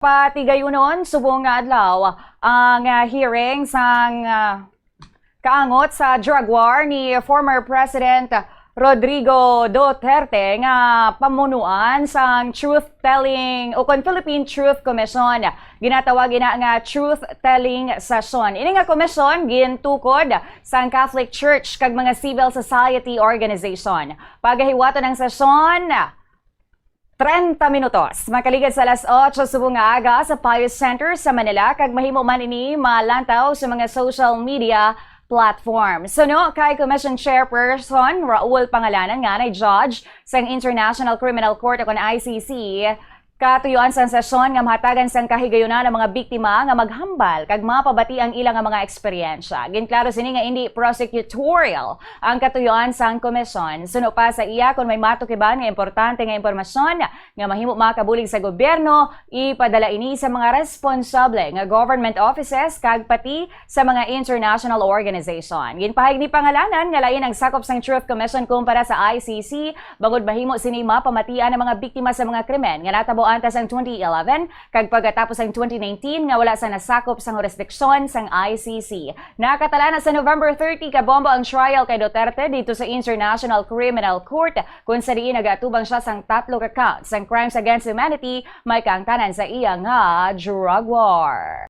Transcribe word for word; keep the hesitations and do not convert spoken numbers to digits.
Patigayunon subong nga adlaw ang, ah, hearing sang, ah, kaangot sa drug war ni former President Rodrigo Duterte nga pamunuan sang truth-telling o kon Philippine Truth Commission. Ginatawag ina nga truth-telling session. Ini nga komisyon gintukod sang Catholic Church kag mga civil society organization. Pagahiwaton ang sesyon, treinta minutos makaligad sa alas otso subong nga aga sa Pius Center sa Manila, kag mahimo man ini malantaw sa mga social media platform. Suno kay Commission Chairperson Raul Pangalanan, nga nay judge sang International Criminal Court o kon I C C, katuyuan sang sesyon nga mahatagan sang kahigayunan ang mga biktima nga maghambal kag mapabati ang ila nga mga eksperyensya. Ginklaro sini nga indi prosecutorial ang katuyuan sang komisyon. Suno pa sa iya, kon may matukiban nga importante nga impormasyon nga mahimo makabulig sa gobyerno, ipadala ini sa mga responsable nga government offices kag pati sa mga international organization. Ginpahayag ni Pangalanan nga lain ang sakop sang Truth Commission kumpara sa I C C, bangod mahimo sini mapamatian ang mga biktima sa mga krimen nga natabo antes sang twenty eleven kag pagkatapos sang twenty nineteen nga wala sa nasakop sang jurisdiksyon sang I C C. Nakatala na sa November thirty ka bombo ang trial kay Duterte dito sa International Criminal Court, kung sa diin nagaatubang siya sang tatlo ka counts sang crimes against humanity, may kaangtanan sa iya nga drug war.